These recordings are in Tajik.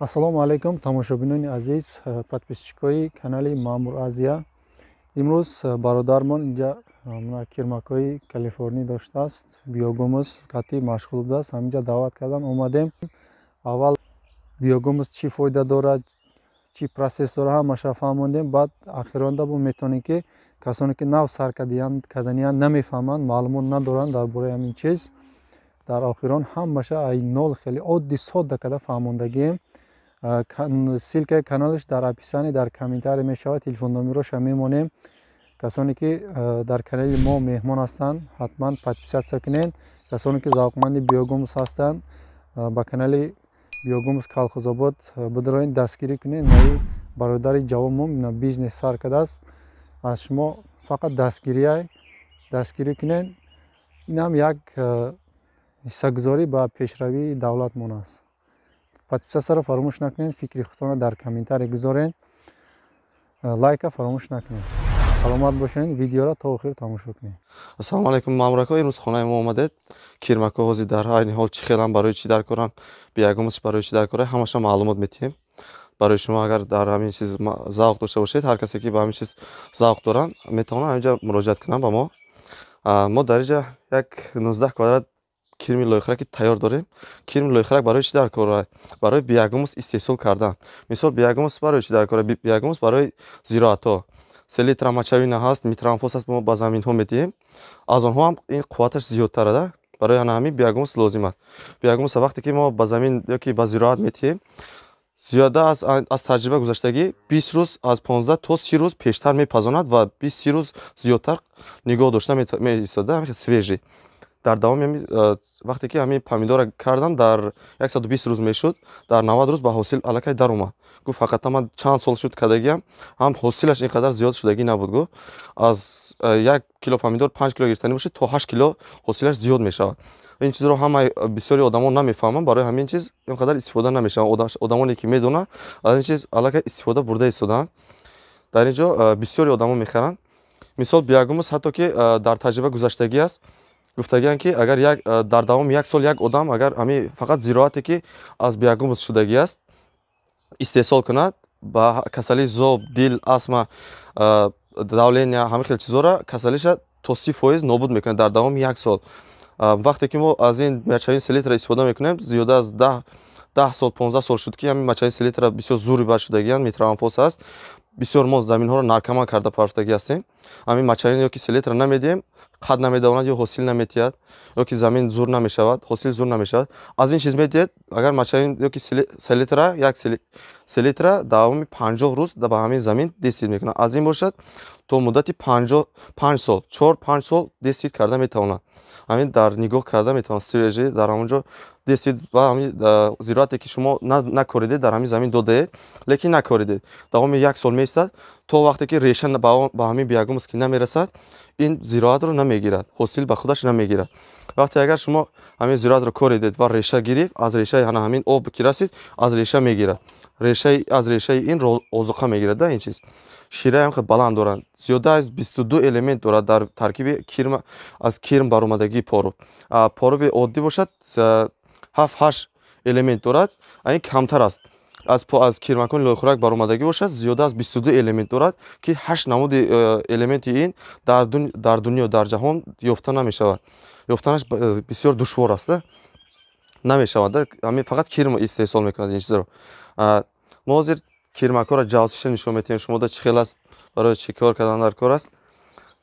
Ассалому алайкум, тамошобинони азиз, подписчикои канали Маъмур Азия. Имрӯз бародармон инҷа кирмакҳои калифорнӣ доштааст, биогумус қатъӣ машғул будааст. Ҳаминҷа даъват кардан омадем. Аввал биогумус чӣ фоида дорад, чӣ процесс дорад, ҳамаша фаҳмондем. Баъд ахиронда бо метавонем, ки касоне ки нав сар карданиянд, намефаҳманд, маълумот надоранд дар бораи ҳамин чиз, дар охирон ҳамаша ай нол хеле оддӣ, содда карда фаҳмондагием. Ссылкаи каналаш дар описание, дар комментарий мешавад, телефон номероша мемонем. Касоне ки дар канали мо меҳмон ҳастанд, ҳатман подписаться кунед. Касоне ки завқманди биогумус ҳастанд, ба канали Биогумус Калхозобод бидароед, дастгирӣ кунед. Наи бародари ҷавонмо бизнес сар кардааст, аз шумо фақат дастгирия, дастгирӣ кунед. Инам як ҳиссагузорӣ ба пешравии давлатмон аст. Подписатьсяро фаромӯш накунед, фикри худтонро дар комментарий гузоред, лайка фаромӯш накунед. Саломат бошед, видеоро то охир тамошо кунед. Ассалому алайкум, Маъмурако. Имрӯз хонаи мо омадед. Кирмако ҳозир дар айни ҳол чӣ хелам, барои чӣ дар коранд, биогумус барои чӣ дар кора, ҳамаша маълумот метиҳем барои шумо. Агар дар ҳамин чиз завқ дошта бошед, ҳар касе ки ба ҳамин чиз завқ доранд, метавонанд ҳаминҷа муроҷиат кунанд ба мо. Мо дар инҷа як 19 квадрат кирми лойхӯраки тайёр дорем. Кирми лойхӯрак барои чӣ дар кора? Барои биогумус истеҳсол кардан. Мисол, биогумус барои чӣ дар кора? Биогумус барои зироатҳо. Селитра, мочевина ҳаст, нитроаммофос ҳаст, мо ба заминҳо медиҳем, аз онҳо ҳам ин қувваташ зиёдтар ада. Барои ана ҳамин биогумус лозим аст. Биогумуса вақте ки мо ба замин ёки ба зироат медиҳем, зиёда аз таҷриба гузаштагӣ, 20 рӯз, аз 15 то 30 рӯз пештар мепазонад ва 20-30 рӯз зиёдтар нигоҳ дошта меистода, свежий. Дар давоми вақте ки ҳамин помидора кардам, дар 120 рӯз мешуд, дар 90 рӯз ба ҳосил аллакай даромад, гуфт. Ҳақиқатан ман чанд сол шуд кардагиам, ҳам ҳосилаш ин қадар зиёд шудагӣ набуд, гуфт. Аз 1 кило помидор 5 кило гирифтанӣ бошед, то 8 кило ҳосилаш зиёд мешавад. Ин чизро ҳама бисёри одамо намефаҳманд, барои ҳамин чиз ин қадар истифода намешавад. Одамоне ки медонанд, аз ин чиз аллакай истифода бурда истодаанд. Дар ин ҷо бисёри одамо мехаранд. Мисол, биогумус ҳатто ки дар таҷриба гузаштагӣ аст, гуфтагианд, ки агар як дар давоми як сол як одам агар ҳамин фақат зироате ки аз биогумус шудагӣ аст истеҳсол кунад, ба касалии зоб, дил, астма, давления, ҳамин хел чизҳоро, касалиша то 30% нобуд мекунад дар давоми як сол. Вақте ки мо аз ин мочевина, селитра истифода мекунем, зиёда аз 10 сол, 15 сол шуд, ки ҳамин мочевина, селитра бисёр зури бад шудагианд, нитроаммофос аст. Бисёр мо заминҳоро наркоман карда партофтагӣ ҳастем. Ҳамин мочевина ёки селитра намедиҳем, қад намедавонад ё ҳосил наметиҳад, ё ки замин зур намешавад, ҳосил зур намешавад. Аз ин чиз медиҳед, агар мочевина ёки селитра, як селитра давоми 50 рӯз ба ҳамин замин действовать мекунад. Аз ин бошад, то муддати 5 сол, 4-5 сол действовать карда метавонад. Ҳамин дар нигоҳ карда метавонад, свежий дар ҳамон ҷо действовать. Ва ҳамин зироате ки шумо накоридед, дар ҳамин замин додаед, лекин накоридед, давоми як сол меистад, то вақте ки реша ба ҳамин биогумус ки намерасад, ин зироатро намегирад, ҳосил ба худаш намегирад. Вақте агар шумо ҳамин зироатро коридед ва реша гирифт, аз решаи ана ҳамин об ки расид, аз реша мегирад, решаи аз решаи ин озуқа мегирад. Да, ин чиз шираам хел баланд доранд, зиёда аз 22 элемент дорад дар таркиби кирма. Аз кирм баромадагии поруб, поруби оддӣ бошад, ҳафт ҳашт элемент дорад, ин камтар аст. Аз кирмакони лойхӯрак баромадагӣ бошад, зиёда аз 22 элемент дорад, ки ҳашт намуди элементи ин дар дунё, дар ҷаҳон ёфта намешавад. Ёфтанаш бисёр душвор аст, намешавад. Ҳамин фақат кирм истеҳсол мекунад ин чизро. Мо ҳозир кирмакҳоро ҷавсиша нишон медиҳем шумода, чӣ хел аст, барои чӣ кор кардан дар кор аст.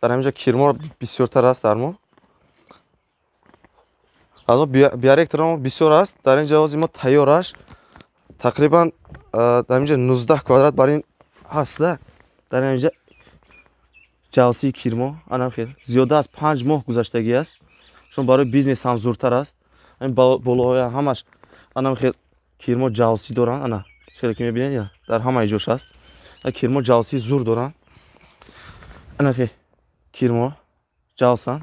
Дар ҳамин ҷо кирмо бисёртар аст дар мо. Аз мо биореакторамо бисёр аст. Дар ин ҷо ҳозир мо тайёраш тақрибан дар ин ҷо 19 квадрат бар ин ҳаст. Дар ин ҷо ҷавсии кирмо ана хел зиёда аз 5 моҳ гузаштагӣ аст. Чун барои бизнес ҳам зуртар аст. Болоҳоя ҳамаш ана хел кирмо ҷавсӣ доранд. Ана хеле ки мебинед, дар ҳамаи ҷош аст, кирмо ҷавсии зур доранд. Ана хел кирмо ҷавсанд.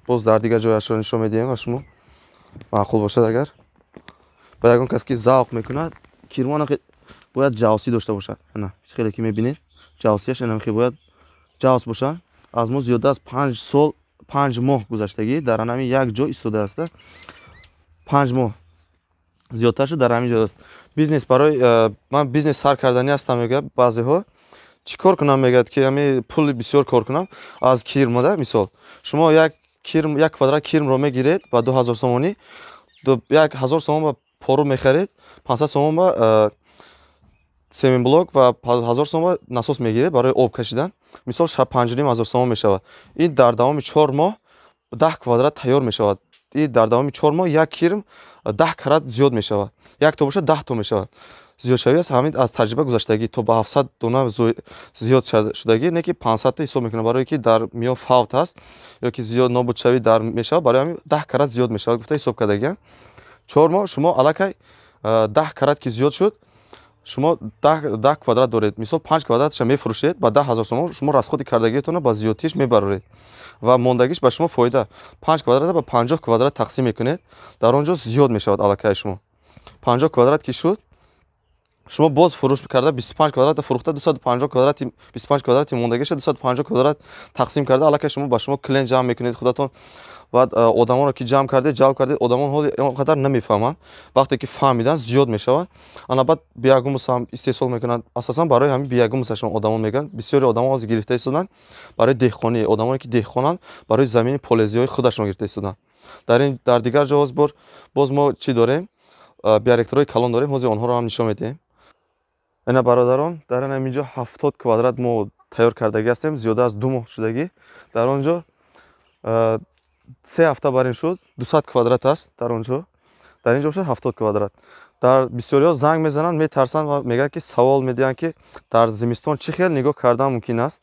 Боз дар дигар ҷояшро нишон медиҳем ва шумо маъқул бошад, агар ба ягон кас ки завқ мекунад, кирмо ана бояд ҷавсӣ дошта бошад. Ана хеле ки мебинед, ҷавсияш ана хел бояд ҷавс бошад. Аз мо зиёда аз 5 сол, 5 моҳ гузаштагӣ дар анами як ҷо истодааст, 5 моҳ. Зиёдтар шуд, дар ҳамин ҷо аст. Бизнес барои ман бизнес сар карданӣ ҳастам, мегӯяд баъзеҳо. Чӣ кор кунам, мегӯяд, ки ҳами пули бисёр кор кунам аз кирмода. Мисол, шумо як кирм, як квадрат кирмро мегиред ба 2000 сомонӣ, 1000 сомон ба пору мехаред, 500 сомон ба семенблок ва 1000 сомон ба насос мегиред барои об кашидан. Мисол, 5500 сомон мешавад. Ин дар давоми 4 моҳ 10 квадрат тайёр мешавад. И дар давоми 4 моҳ як кирм 10 карат зиёд мешавад. Як то бошад, 10 то мешавад. Зиёдшавӣ аст ҳамин аз таҷриба гузаштагӣ, то ба 700 дона зиёд шудагӣ, не ки 500 то ҳисоб мекунам, барое ки дар миён фавт аст ё ки зиёд нобудшавӣ дар мешавад, барои ҳамин 10 карат зиёд мешавад гуфта ҳисоб кардагиам. 4 моҳ шумо аллакай 10 карат ки зиёд шуд, шумо 10 квадрат доред. Мисол, 5 квадраташа мефурӯшед ба 10 000 сомон, шумо расходи кардагиатонро ба зиёдтиш мебароред ва мондагиш ба шумо фоида. 5 квадрата ба 50 квадрат тақсим мекунед, дар он ҷо зиёд мешавад аллакай шумо. 50 квадрат ки шуд, шумо боз фурӯш карда 25 квадрата фурӯхта, 250 квадрати, 25 квадрати мондагиша 250 квадрат тақсим карда, аллакай шумо ба шумо клиент ҷамъ мекунед худатон. Баъд одамонро ки ҷамъ кардед, ҷалб кардед, одамон ҳоли он қадар намефаҳманд. Вақте ки фаҳмиданд, зиёд мешавад. Ана баъд биогумус ҳам истеҳсол мекунанд. Асосан барои ҳамин биогумусашон одамон мегӯянд. Бисёри одамон ҳозир гирифта истоданд барои деҳқонӣ, одамоне ки деҳқонанд, барои замини полезиҳои худашон гирифта истоданд. Дар ин, дар дигар ҷо бор боз мо чӣ дорем? Биореакторҳои калон дорем, ҳозир онҳоро ҳам нишон медиҳем. Ина бародарон, дар ин ҷо 70 квадрат мо тайёр кардагӣ ҳастем, зиёда аз 2 моҳ шудагӣ. Дар он ҷо 3 ҳафта бар ин шуд, 200 квадрат аст дар он ҷо. Дар ин ҷо бошад 70 квадрат. Дар бисёриҳо занг мезананд, метарсанд ва мегӯянд, ки савол медиҳанд, ки дар зимистон чӣ хел нигоҳ кардан мумкин аст.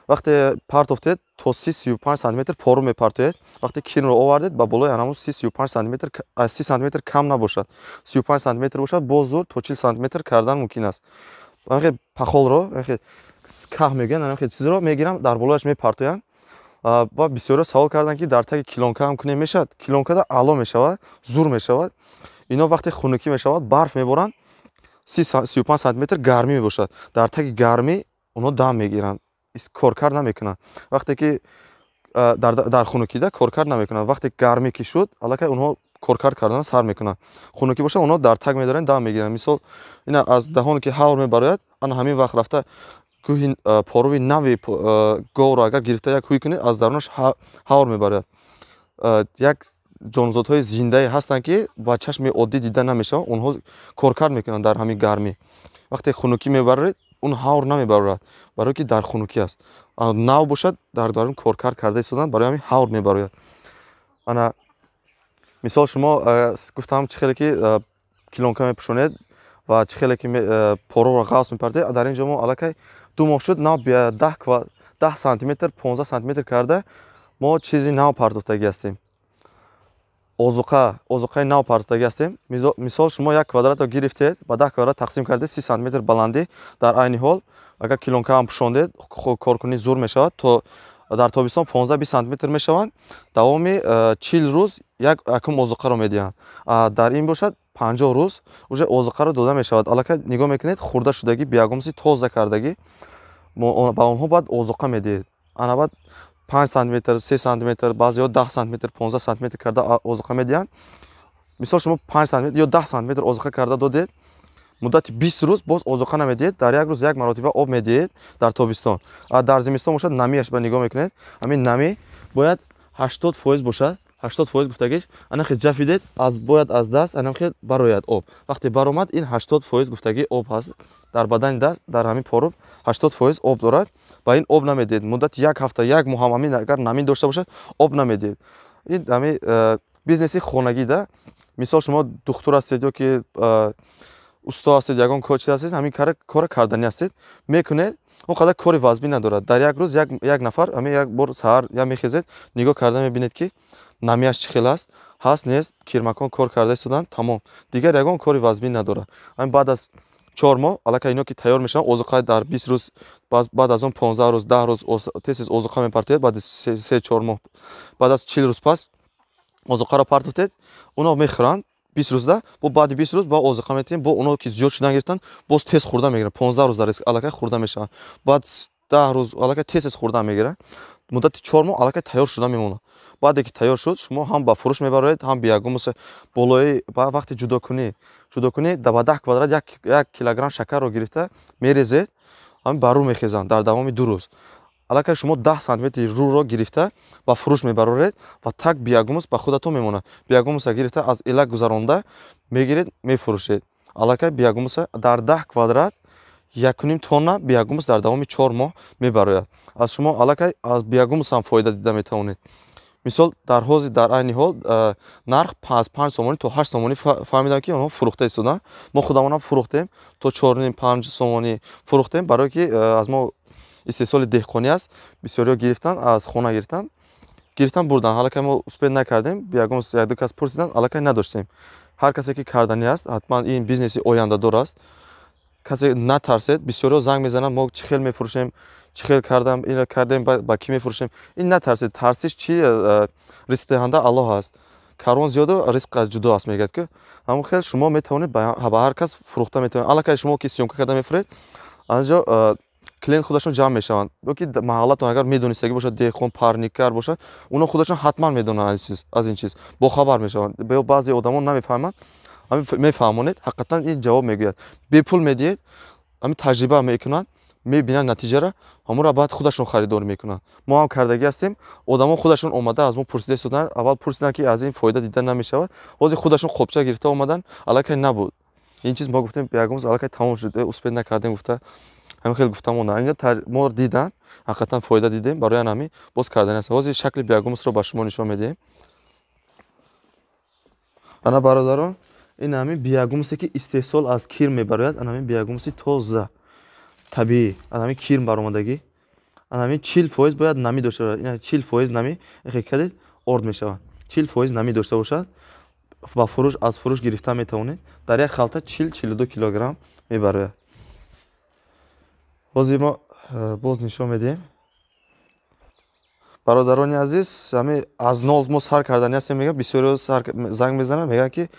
Вақте партофтед, то 30-35 сантиметр пору мепартоед. Вақте кирмро овардед, ба болои анамун 30-35 сантиметр, аз 30 сантиметр кам набошад. 35 сантиметр бошад, боз зур то 40 сантиметр кардан мумкин аст. Вақте пахолро, вақте каҳ мегӯянд, анамхел чизро мегирам, дар болояш мепартоянд. Ва бисёриҳо савол карданд, ки дар таги килонка ҳам кунем мешавад. Килонкада аъло мешавад, зур мешавад. Ино вақте хунукӣ мешавад, барф меборанд, 35 сантиметр гармӣ мебошад. Дар таги гармӣ онҳо дам мегиранд, коркард намекунанд. Вақте ки дар хунукида коркард намекунанд, вақте гармӣ ки шуд, аллакай онҳо коркард кардан сар мекунанд. Хунукӣ бошад, онҳо дар таг медоранд, дам мегиранд. Мисол, ина аз даҳоне ки ҳавр мебарояд, ана ҳамин вақт рафта кӯҳи поруви нави говро агар гирифта як ҳуй кунед, аз дарунаш ҳавр мебарояд. Як ҷонзодҳои зиндае ҳастанд, ки ба чашми оддӣ дида намешаванд, онҳо коркард мекунанд дар ҳамин гармӣ. Вақте хунукӣ мебароред, он ҳавр намебарорад, барое ки дар хунукӣ аст. Нав бошад, дар дарун коркард карда истоданд, барои ҳамин ҳавр мебарояд. Ана мисол, шумо гуфтам, чӣ хеле ки килонка мепӯшонед ва чӣ хеле ки поруро ғафс мепартед, дар ин ҷо мо аллакай 2 моҳ шуд, нав 10 сантиметр, 15 сантиметр карда мо чизи нав партофтагӣ ҳастем. Озуқаи нав партофтагӣ ҳастем. Мисол, шумо як квадратро гирифтед, ба 10 квадрат тақсим кардед, 30 сантиметр баландӣ. Дар айни ҳол агар килонка ҳам пӯшондед, коркунӣ зур мешавад. То дар тобистон 15-20 сантиметр мешаванд. Давоми 40 рӯз як якум озуқаро медиҳанд. Дар ин бошад 50 рӯз уже озуқаро дода мешавад. Аллакай нигоҳ мекунед, хурда шудагӣ, биогумуси тоза кардагӣ, ба онҳо баъд озуқа медиҳед. Ана баъд 5 сантиметр, 3 сантиметр, баъзеҳо 10 сантиметр, 15 сантиметр карда озуқа медиҳанд. Мисол, шумо 5 сантиметр ё 10 сантиметр озуқа карда додед, муддати 20 рӯз боз озуқа намедиҳед, дар як рӯз як маротиба об медиҳед дар тобистон. Дар зимистон бошад, намиаш ба нигоҳ мекунед, ҳамин намӣ бояд 80% бошад. 80% гуфтагиш, анахе ҷафидед, аз бояд аз даст анахе барояд об. Вақте баромад, ин 80% гуфтагӣ об ҳаст. Дар бадани даст, дар ҳамин поруб 80% об дорад. Ба ин об намедиҳед. Муддати як ҳафта, як моҳ ҳам ҳамин агар намӣ дошта бошад, об намедиҳед. Ин ҳамин бизнеси хонагӣ да. Мисол, шумо духтур ҳастед ё ки усто ҳастед, ягон кор чиз ҳастед, ҳамин кора карданӣ ҳастед, мекунед, он қадар кори вазбӣ надорад. Дар як рӯз як нафар ҳамин як бор саҳар я мехезед, нигоҳ карда мебинед, ки намияш чӣ хел аст, ҳаст, нест, кирмакон кор карда истоданд, тамом. Дигар ягон кори вазбӣ надорад. Ҳамин баъд аз 4 моҳ аллакай ино ки тайёр мешаванд, озуқа дар 20 рӯз, баъд аз он 15 рӯз, 10 рӯз тез тез озуқа мепартоед. Баъди 3-4 моҳ, баъд аз 40 рӯз пас озуқаро партофтед, оно мехӯранд 20 рӯзда, бо баъди 20 рӯз ба озуқа метиҳем, бо оно ки зиёд шудан гирифтанд, боз тез хӯрда мегиранд. 15 рӯз дар аллакай хӯрда мешаванд. Баъд 10 рӯз аллакай тез тез хӯрда мегиранд. Муддати 4 моҳ аллакай тайёр шуда мемонад. Баъде ки тайёр шуд, шумо ҳам ба фурӯш мебароед, ҳам биогумуса болои вақти ҷудокунӣ ба 10 квадрат 1 килограмм шакарро гирифта мерезед, ҳам ба рӯ мехезанд дар давоми 2 рӯз. Аллакай шумо 10 сантиметри рӯро гирифта ба фурӯш мебароред ва так биогумус ба худатон мемонад. Биогумуса гирифта аз элак гузаронда мегиред, мефурӯшед. Аллакай биогумуса дар 10 квадрат 1,5 тонна биогумус дар давоми 4 моҳ мебарояд. Аз шумо аллакай аз биогумус ҳам фоида дида метавонед. Мисол, дар ҳозир дар айни ҳол нарх аз 5 сомонӣ то 8 сомонӣ фаҳмидам, ки онҳо фурӯхта истоданд. Мо худамонам фурӯхтем, то 4,5-5 сомонӣ фурӯхтем, барое ки аз мо истеҳсоли деҳқонӣ аст. Бисёриҳо гирифтан, аз хона гирифтан бурдан. Аллакай мо успед накардем, биогумус як-ду кас пурсиданд, аллакай надоштем. Ҳар касе ки карданӣ аст, ҳатман ин бизнеси ояндадор аст. Касе натарсед, бисёриҳо занг мезананд, мо чӣ хел мефурӯшем, чӣ хел кардам, инро кардем, ба кӣ мефурӯшем. Ин натарсед, тарсиш чи? Ризқдиҳанда Аллоҳ аст. Карвон зиёду ризқ ҷудо аст, мегӯяд ки ҳамон хел шумо метавонед ба ҳар кас фурӯхта метавонед. Аллакай шумо ки съёмка карда мефуред, анҷо клиент худашон ҷамъ мешаванд. Ё ки маҳаллатон агар медонистагӣ бошад, деҳқон, парникар бошад, онҳо худашон ҳатман медонанд аз ин чиз, бохабар мешаванд. Ё баъзе одамон намефаҳманд, мефаҳмонед, ҳақиқатан ин ҷавоб мегӯяд. Бепул медиҳед, ҳамин таҷриба мекунанд, мебинанд натиҷаро, ҳамонро баъд худашон харидорӣ мекунанд. Мо ҳам кардагӣ ҳастем, одамон худашон омада аз мо пурсида истоданд. Аввал пурсиданд, ки аз ин фоида дида намешавад. Ҳозир худашон қопча гирифта омаданд, аллакай набуд. Ин чиз мо гуфтем, биогумус аллакай тамом шуд, успед накардем гуфта, ҳамин хел гуфта монданд. Инҷо мо дидан, ҳақиқатан фоида дидем, барои ҳамин боз кардани аст. Ҳозир шакли биогумусро ба шумо нишон медиҳем. Ана бародарон, ин ҳамин биогумусе ки истеҳсол аз кирм мебарояд, ана ҳамин биогумуси тоза, табиӣ, ана ҳамин кирм баромадагӣ, ана ҳамин 40% бояд намӣ дошта бошад. Ин 40% намӣ эхе кардед, орд мешавад. 40% намӣ дошта бошад, ба фурӯш, аз фурӯш гирифта метавонед. Дар як халта 40-42 килограмм мебарояд. Ҳозир мо боз нишон медиҳем. Бародарони азиз, ҳамин аз нол мо сар кардани ҳастем, мегӯям, бисёриҳо занг мезананд, мегӯянд ки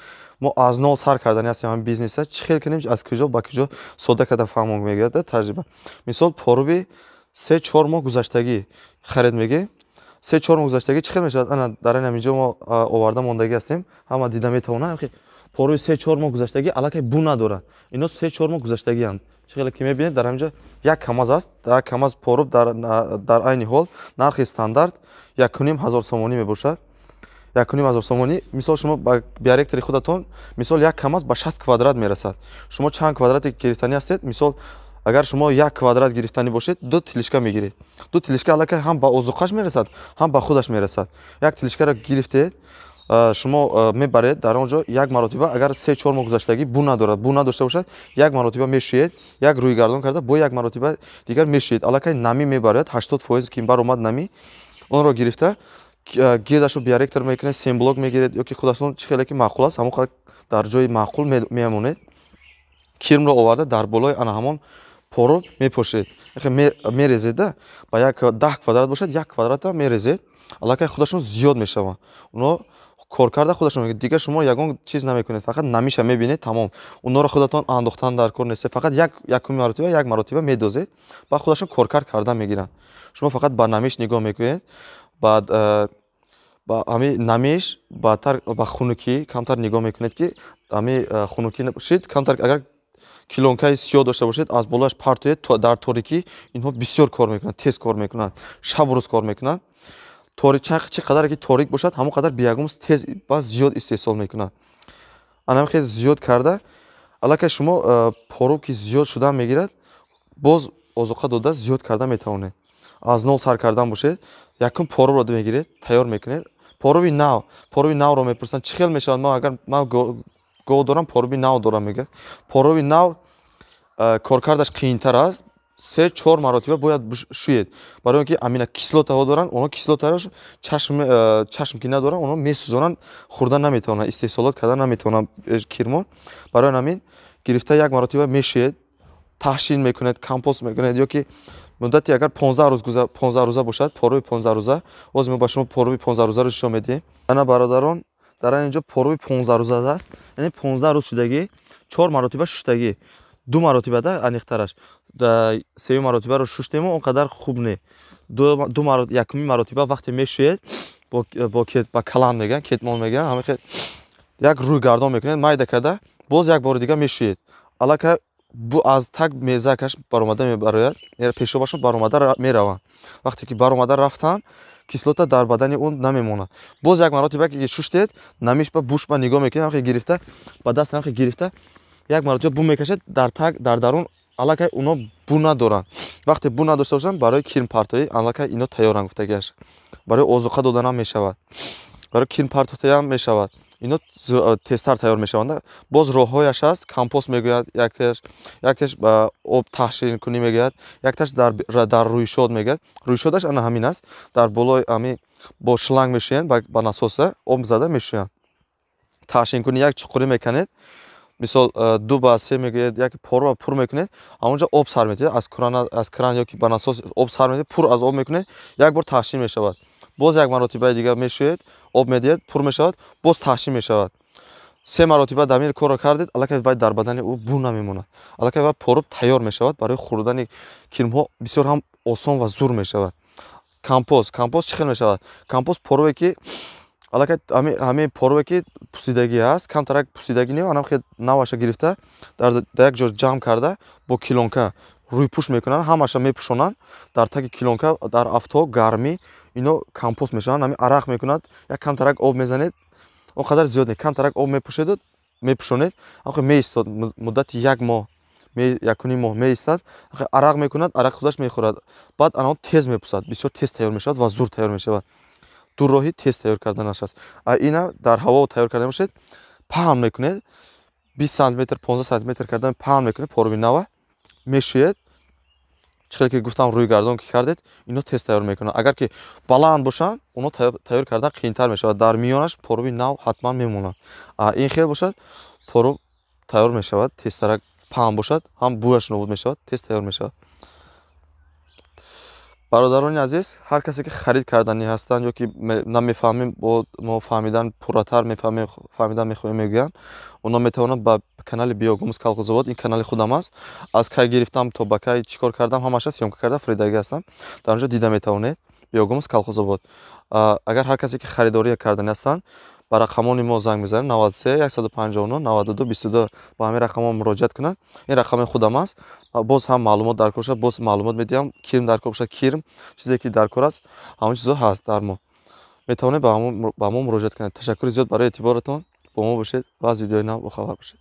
мо аз нол сар кардани ҳастем ҳамин бизнеса, чӣ хел кунем, аз куҷо ба куҷо, сода карда фаҳмон мегӯяд таҷриба. Мисол, поруби 3-4 моҳ гузаштагӣ харид мегӯем, 3-4 моҳ гузаштагӣ чӣ хел мешавад? Ана дар ин ҳаминҷо мо оварда мондагӣ ҳастем, ҳама дида метавонанд. Поруби 3-4 моҳ гузаштагӣ аллакай бу надорад. Ино 3-4 моҳ гузаштагианд. Чӣ хеле ки мебинед, дар ҳаминҷо як камаз аст. Як камаз поруб дар айни ҳол нархи стандарт 1,5 ҳазор сомонӣ мебошад. 1,5 ҳазор сомонӣ. Мисол, шумо ба биоректори худатон, мисол, як камаз ба 60 квадрат мерасад. Шумо чанд квадрате гирифтанӣ ҳастед? Мисол, агар шумо як квадрат гирифтанӣ бошед, 2 тележка мегиред. 2 тележка аллакай ҳам ба озуқаш мерасад, ҳам ба худаш мерасад. Як тележкаро гирифтед, шумо мебаред дар он ҷо як маротиба, агар 3-4 моҳ гузаштагӣ бу надорад, бу надошта бошад, як маротиба мешӯед, як рӯйгардон карда, бо як маротиба дигар мешӯед. Аллакай намӣ мебарояд, 80% ки баромад намӣ, онро гирифта гирдашро биоректор мекунед, семблок мегиред ё ки худатон чӣ хеле ки маъқул аст, ҳамон қадр дар ҷои маъқул мемонед. Кирмро оварда дар болои ана ҳамон пору мепошед, мерезеда, ба як 10 квадрат бошад, як квадрата мерезед, аллакай худашон зиёд мешаванд. Оно коркарда худашон мегӯяд, дигар шумо ягон чиз намекунед, фақат намиша мебинед, тамом. Онҳоро худатон андохтан дар кор нест, фақат якуми маротиба, як маротиба медозед, баъд худашон коркард карда мегиранд. Шумо фақат ба намиш нигоҳ мекунед, баъд ба ҳамин намиш, ба хунукӣ камтар нигоҳ мекунед, ки ҳамин хунукӣ шид камтар. Агар килонкаи сиёҳ дошта бошед, аз болояш партоед, дар торикӣ инҳо бисёр кор мекунанд, тез кор мекунанд, шабу рӯз кор мекунанд. Чӣ қадаре ки торик бошад, ҳамон қадар биогумус тез ба зиёд истеҳсол мекунад. Анам хеле зиёд карда, аллакай шумо поруб ки зиёд шудан мегирад, боз озуқа дода зиёд карда метавонед. Аз нол сар кардан бошед, якум порубро мегиред, тайёр мекунед. Поруби нав, поруби навро мепурсанд, чӣ хел мешавад? Ман агар ман гов дорам, поруби нав дорам, мегӯяд. Поруби нав коркардаш қийинтар аст, 3-4 маротиба бояд шӯед, барои он ки аминокислотаҳо доранд. Онҳо кислотаро чашм ки надоранд, онҳо месӯзонанд, хӯрда наметавонанд, истеҳсолот карда наметавонанд кирмон. Барои ҳамин гирифта як маротиба мешӯед, таҳшин мекунед, компост мекунед, ё ки муддати агар 15 рӯз, 15 рӯза бошад, поруби 15 рӯза. Ҳозир мо ба шумо поруби 15 рӯзаро нишон медиҳем. Ана бародарон, дар ин ҷо поруби 15 рӯза аст, яъне 15 рӯз шудагӣ, чор маротиба шуштагӣ, ду маротибада аниқтараш. Сеюм маротибаро шуштему, он қадар хуб не. Якуми маротиба вақте мешӯед, ба калан мегӯянд, кетмон мегӯянд, ҳамин як рӯйгардон мекунед, майда карда, боз як бори дига мешӯед. Аллакай аз таг мезакаш баромада мебарояд, пешобашон баромада мераванд. Вақте ки баромада рафтанд, кислота дар бадани он намемонад. Боз як маротиба ки шуштед, намиш ба буш ба нигоҳ мекунед, ҳамин гирифта, ба даст ҳамин гирифта, як маротиба бу мекашед, дар таг, дар дарун аллакай уно бу надоранд. Вақте бу надошта бошанд, барои кирмпартоӣ аллакай ино тайёранд гуфтагиаш. Барои озуқа доданам мешавад, барои кирмпартоиам мешавад. Ино тезтар тайёр мешаванд. Боз роҳҳояш ҳаст, компост мегӯяд якташ, якташ ба об таҳшинкунӣ мегӯяд, якташ дар рӯйшод мегӯяд. Рӯйшодаш ана ҳамин аст. Дар болои ҳамин бо шланг мешӯянд, ба насоса об зада мешӯянд. Таҳшинкунӣ як чуқурӣ меканед, мисол 2 ба 3 мегӯяд, як порва пур мекунед, ҳамонҷо об сар метиҳед, аз кран ё ки ба насос об сар метиҳед, пур аз об мекунед, як бор таҳшин мешавад. Боз як маротибаи дигар мешӯед, об медиҳед, пур мешавад, боз таҳшин мешавад. Се маротиба дамир корро кардед, аллакай вай дар бадани ӯ бу намемонад. Аллакай вай поруб тайёр мешавад, барои хӯрдани кирмҳо бисёр ҳам осон ва зур мешавад. Компост, компост чӣ хел мешавад? Компост порове ки аллакай ҳамин порове ки пусидагӣ аст, камтарак пусидагӣ не, анам хел наваша гирифта, дар як ҷо ҷамъ карда, бо килонка рӯйпӯш мекунанд, ҳамаша мепӯшонанд, дар таги килонка, дар афтоб, гармӣ ино компост мешаванд. Ҳамин арақ мекунад, як камтарак об мезанед, он қадар зиёд не, камтарак об мепӯшеду мепӯшонед, меистод муддати як моҳ, якуним моҳ меистад, арақ мекунад, арақ худаш мехӯрад. Баъд ана он тез мепусад, бисёр тез тайёр мешавад ва зур тайёр мешавад. Ду роҳи тез тайёр карданаш аст. Ина дар ҳаво тайёр карда бошед, паҳн мекунед, 20 сантиметр, 15 сантиметр кардан паҳн мекунед, порови нава мешӯед, чӣ хеле ки гуфтам, рӯйгардон ки кардед, ино тез тайёр мекунанд. Агар ки баланд бошанд, оно тайёр кардан қийинтар мешавад. Дар миёнаш порови нав ҳатман мемонад. Ин хел бошад, поров тайёр мешавад тезтарак, паҳн бошад ҳам бӯяш нобуд мешавад, тез тайёр мешавад. Бародарони азиз, ҳар касе ки харид карданӣ ҳастанд ё ки намефаҳмем, бо мо фаҳмидан, пурратар мефаҳмем, фаҳмидан мехоҳем мегӯянд, онҳо метавонанд ба канали Биогумус Колхозобод, ин канали худам аст, аз кай гирифтам то ба кай чӣ кор кардам, ҳамаша съёмка карда фиридагӣ ҳастам, дар он ҷо дида метавонед. Биогумус Колхозобод. Агар ҳар касе ки харидорӣ карданӣ ҳастанд, ба рақамони мо занг мезанем: 93 159 92 22. Ба ҳамин рақамҳо муроҷиат кунанд. Ин рақами худам аст. Боз ҳам маълумот дар кор бошад, боз маълумот медиҳам. Кирм дар кор бошад, кирм, чизе ки дар кор аст, ҳамон чизҳо ҳаст дар мо, метавонед ба мо муроҷиат кунед. Ташаккури зиёд барои эътиборатон. Бо мо бошед ва аз видеои нав бохабар бошед.